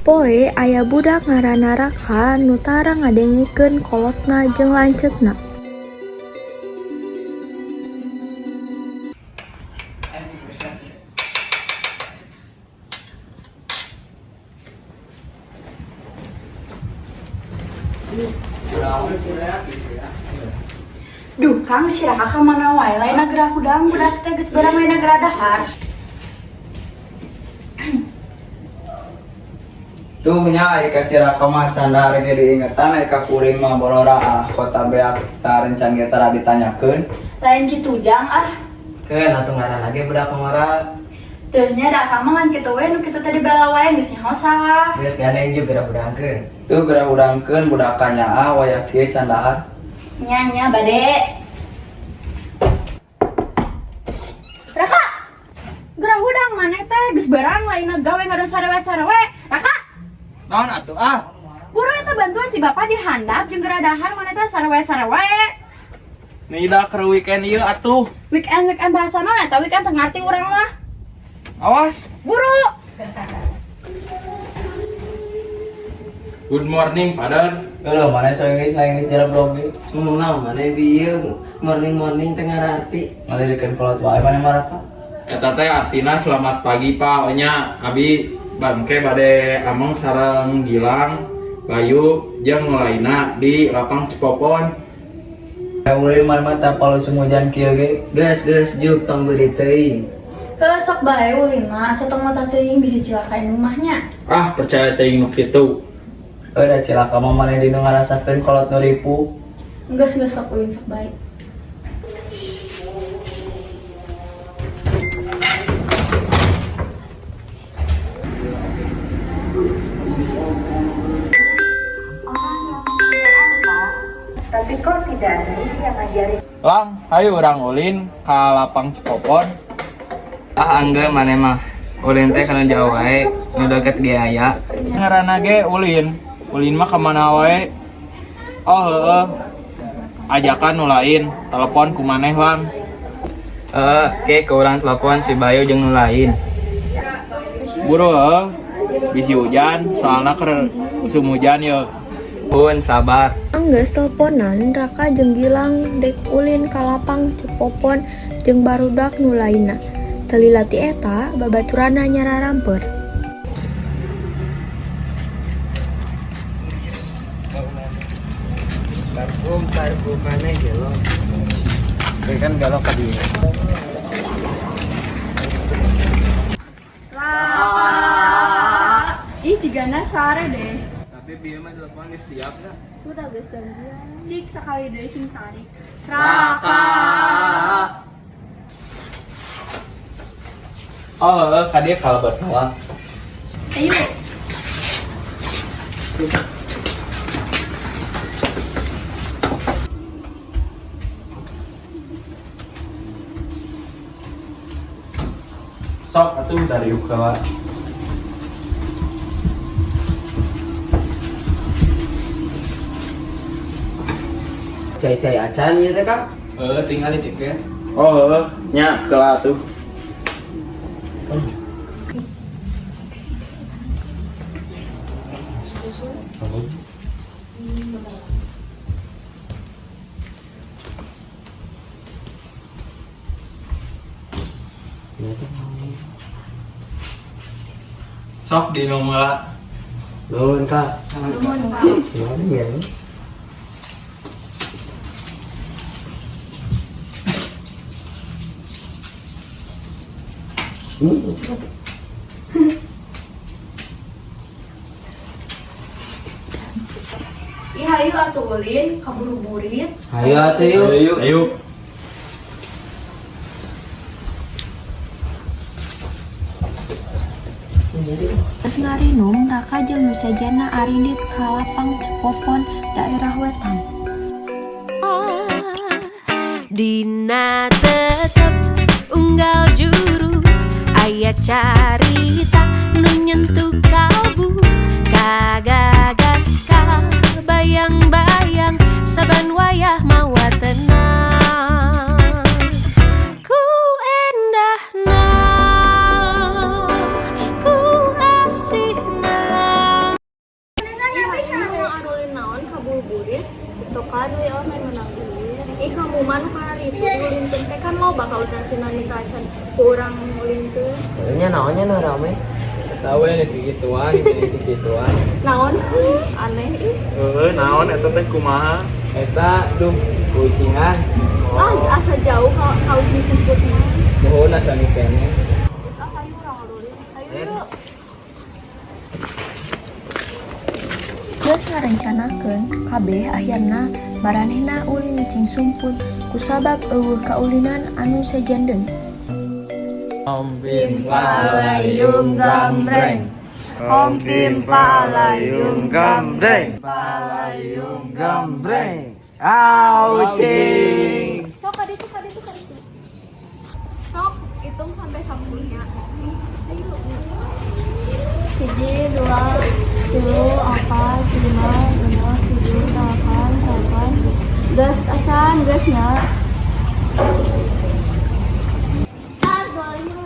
Sapoe aya budak ngaranna Raka nu tara ngadengekeun kolotna jeung lanceukna. Duh, Kang, si Raka ka mana wae? Lain geura hudang, budak teh geus barang lain geura dahar. Tuh nya aya ka si Raka mah can dahar ge diingetan, aya ka kuring mah borora ah kota beak ta rencan ge tara ditanyakeun. Lain kitu Jang ah. Keun atuh ngaran lagi budak ngora. Teu nya da Akang mah ngan kitu we nu kitu teh dibela wae geus nyaho salah. Geus gandeng juga geura hudangkeun. Tuh geura hudangkeun budak kanyaah wayah kieu can dahar. Nya nya bade. Raka. Geura hudang maneh teh geus barang lain gawe ngadon sarewe-sarewe. Raka, Naon atuh ah? Buru eta bantuan si bapak di handap jeung geura dahar maneh teh sarewe-sarewe. Nih dah keur weekend ieu atuh. Weekend weekend bahasa naon eta weekend teu ngarti urang mah. Awas. Buru. Good morning, Father. Heuh, mana so Inggris na Inggris jara blog ge. Ngomong naon maneh bieu morning morning teu ngararti. Ngalirikeun kolot wae maneh mah Raka. Eta teh artina selamat pagi, Pak. Nya abi bangke bade ameng sareng Gilang, Bayu jeung nu lainna di lapang Cepopon. Ulin mah mah teu apal usum hujan kieu ge. Geus geus juk tong beuri teuing. Heuh sok bae ulin mah satong mata teuing bisi cilaka indung mah nya. Ah, percaya teuing nu kitu. Heuh da cilaka mah maneh di nu ngarasakeun kolot nu ripuh. Geus geus sok ulin sok bae. Lang, hayu urang ulin ka lapang Cepopon. Ah angge maneh mah. Ulin teh kana jauh wae, nu deket ge aya. Ngaranna ge ulin. Ulin mah ka mana wae. Oh heueuh. Ajakan nu lain, telepon ku maneh Lang. Heeh, ke ke urang telepon si Bayu jeung nu lain. Buru heueuh. Bisi hujan, soalna keur usum hujan ye. Pun sabar. Anggeus teleponan, Raka jeung Gilang dek ulin ka lapang Cepopon jeung barudak nu lainna. Teu lila ti eta, babaturanna nyararamper. Parfum parfum maneh gelo. Kan galak ka dieu. Ih, jigana sare deh. Tapi bieu mah telepon geus siap dah. Udah geus janjian. Cik sakali deui cing tarik. Raka. Oh heueuh, ka dieu kalebet heula. Ayo. Sok atuh dari heula. Cai-cai acan ieu teh Kang. Heeh, tinggal dicekeun. Oh heueuh, nya heula atuh. Sok diinum heula. Nuhun Kak. Nuhun, Kak. Nuhun ya. Ih, hayu atuh ulin kaburu burit. Hayu atuh yuk. Ayo. Ayo. Geus ngarinum, Raka jeung nu sejenna arindit ka lapang Cepopon daerah wetan. Dina tetep unggal juru aya carita nu nyentuh kalbu kagagas ka bayang-bayang saban wayah mawa tenang ku endahna ku asihna. nu rame? Tahu ya gituan, gituan. Naon sih? Aneh ih. Heeh, naon eta teh kumaha? Eta duh kucingan. Ah, asa jauh ka ujung sumput mah. Nuhun asa kene. Geus ah hayu urang ngadulin. Hayu yuk. Geus ngarencanakeun kabeh akhirna maranehna ulin ucing sumput kusabab euweuh kaulinan anu sejen deui. Om Pim Palayum Gambreng. Om Pim Palayum Gambreng. Palayung gambreng. Aucing. Sok kaditu kaditu kaditu. Sok hitung sampai 10 nya. Ayo. 1, 2, 3, 4, 5, 6, 7, 8, 9. Geus acan geus nya.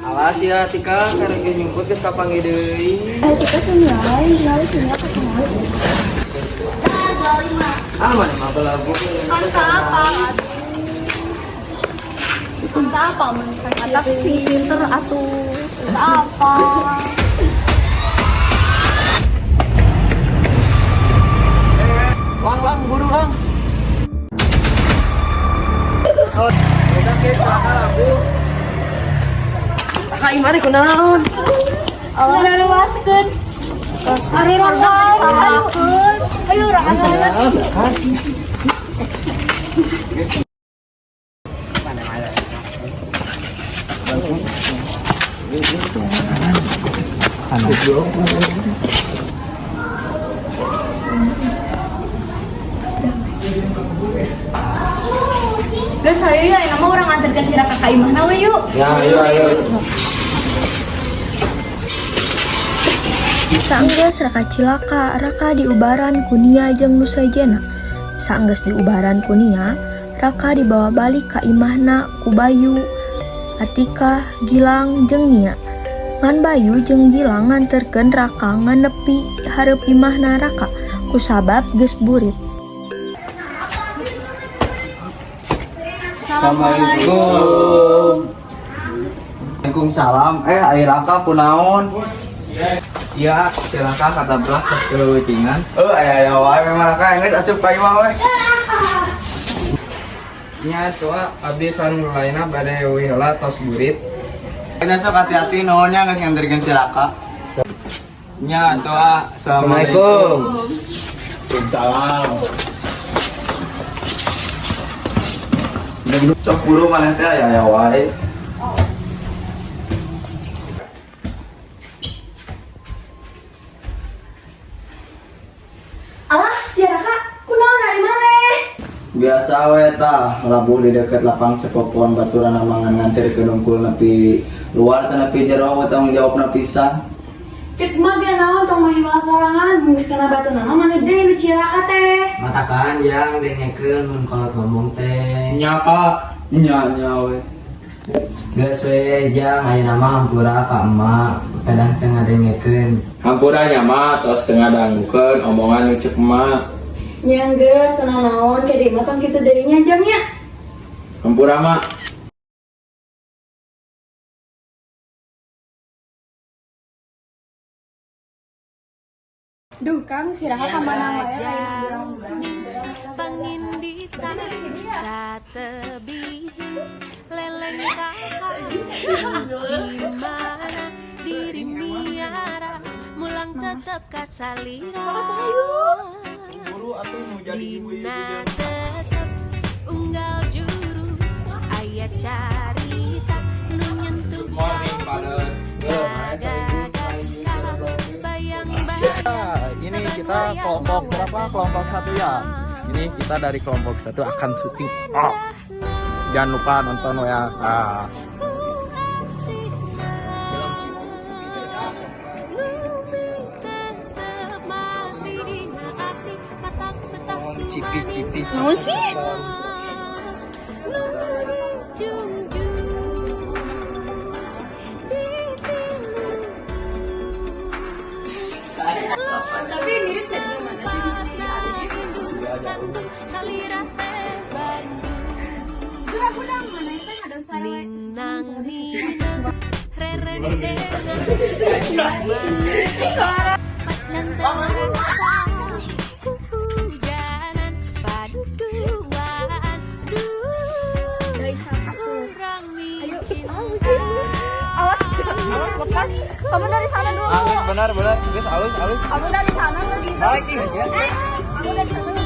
Alas ya Tika, karena ge nyumput geus kapanggih deui. Eh kita sini lain, lain sini apa kemana? Ah, mana mah belagu. Kan apa? Entah apa mun atak cing pinter atuh. Entah apa. Lang lang buru lang. Udah ge lagu. Kak imane kunaon? Udah luaskeun. Ari rangga samakeun. Ayo urang atuh. Geus hayu ya, nama urang nganterkeun si Raka ka imahna we yuk. Ya, ayo ayo. Saenggeus Raka cilaka, Raka diubaran ku Nia jeung nu sejenna. Saenggeus diubaran ku Nia, Raka dibawa balik ka imahna ku Bayu, Atika, Gilang jeung Nia. Ngan Bayu jeung Gilang nganterkeun Raka ngan nepi hareup imahna Raka kusabab geus burit. Assalamualaikum. Waalaikumsalam. Eh, ari Raka kunaon? Iya, silakan katabrak ke keleutingan. Eh, aya aya wae memang Raka geus asup ka imah we. Nya tua abdi sareng nu lainna bade eueuh heula tos burit. Nya sok hati-hati nuhun nya geus nganterkeun si Raka. Nya tua, assalamualaikum. Waalaikumsalam. Sok buru maneh teh aya aya wae. Alah, si Raka, kunaon ari maneh? Biasa we tah labuh di deket lapang Cepopon baturan amangan nganterkeun unggul nepi luar teh nepi jero we tanggung jawabna pisan. Cek mah ge naon tong mahi malah sorangan, geus kana batuna mah maneh deui nu cilaka teh. Matakan yang dengekeun mun kolot ngomong teh. Nya Pak, Nya nya we. Geus we jang ayeuna mah hampura ka emak pedah teu ngadengekeun. Hampura nya mah tos teu ngadangukeun omongan nu ceuk emak. Nya geus teu naon ke deui mah tong kitu deui nya jang nya. Hampura mak. Duh, Kang, si Raka ka mana wae lain urang-urang. Panginditan satebihin lelengkahan di mana diri miara mulang tetep kasalira Buru atuh nu jadi ibu-ibu. Dina tetep unggal juru aya carita nu nyentuh Good morning, Pak. Gagagas bayang-bayang Ini kita kelompok berapa? Kelompok 1 ya. Ini kita dari kelompok 1 akan syuting. Oh. Jangan lupa nonton ya. Ah. Cipi cipi. Naon sih? Tapi mirip sih mana sih di sini Arif. Minang minang Rerendengan Macan terasa hujanan paduduaan duh urang micinta. Awas, awas lepas. Kamu dari sana dulu. Benar benar, geus alus alus. Kamu dari sana nggak gitu. Balik ih, ya. Eh, kamu dari sana.